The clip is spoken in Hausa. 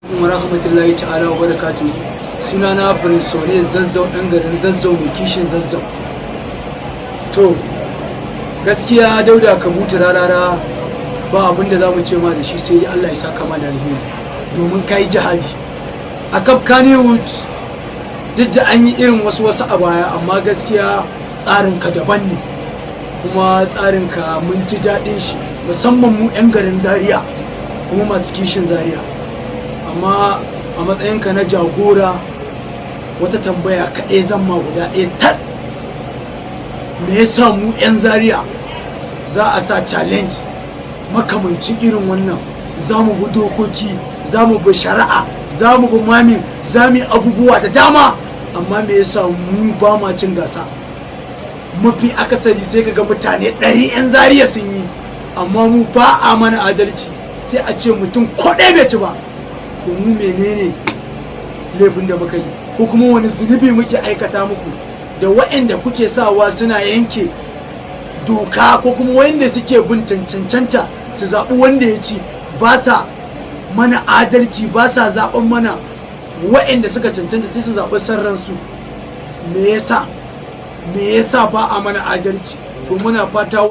Wa rahmatullahi ta'ala wa barakatu. Sunana Prince Sone Zazzau, ɗan garin Zazzau mai kishin Zazzau. To, gaskiya Dauda Kabutu Rarara, ba abin da za mu ce ma da shi sai dai Allah ya saka ma da alheri, domin ka yi jihadi a kaf Kannywood. Duk da an yi irin wasu wasu a baya, amma gaskiya tsarinka daban ne, kuma tsarinka mun ji daɗin shi, musamman mu 'yan garin Zaria kuma masu kishin Zaria. Amma a matsayinka na jagora, wata tambaya kaɗai zan ma guda ɗaya tal: me yasa mu 'yan Zaria za a sa challenge makamancin irin wannan, za mu bi dokoki, za mu bi shari'a, za mu bi mamin, za mu yi abubuwa da dama, amma me yasa mu ba ma cin gasa? Mafi akasari sai ka ga mutane 100 'yan Zaria sun yi, amma mu ba a mana adalci, sai a ce mutum ko ɗaya bai ci ba. To, mu menene laifin da muka yi, ko kuma wani zunubi muke aikata muku da waɗanda kuke sawa suna yanke doka, ko kuma wanda suke bin cancanta su zaɓi wanda ya ci, ba sa mana adalci, ba sa zaɓen mana waɗanda suka cancanta, sai su zaɓi son ransu? Me yasa? Me yasa ba a mana adalci? To, muna fata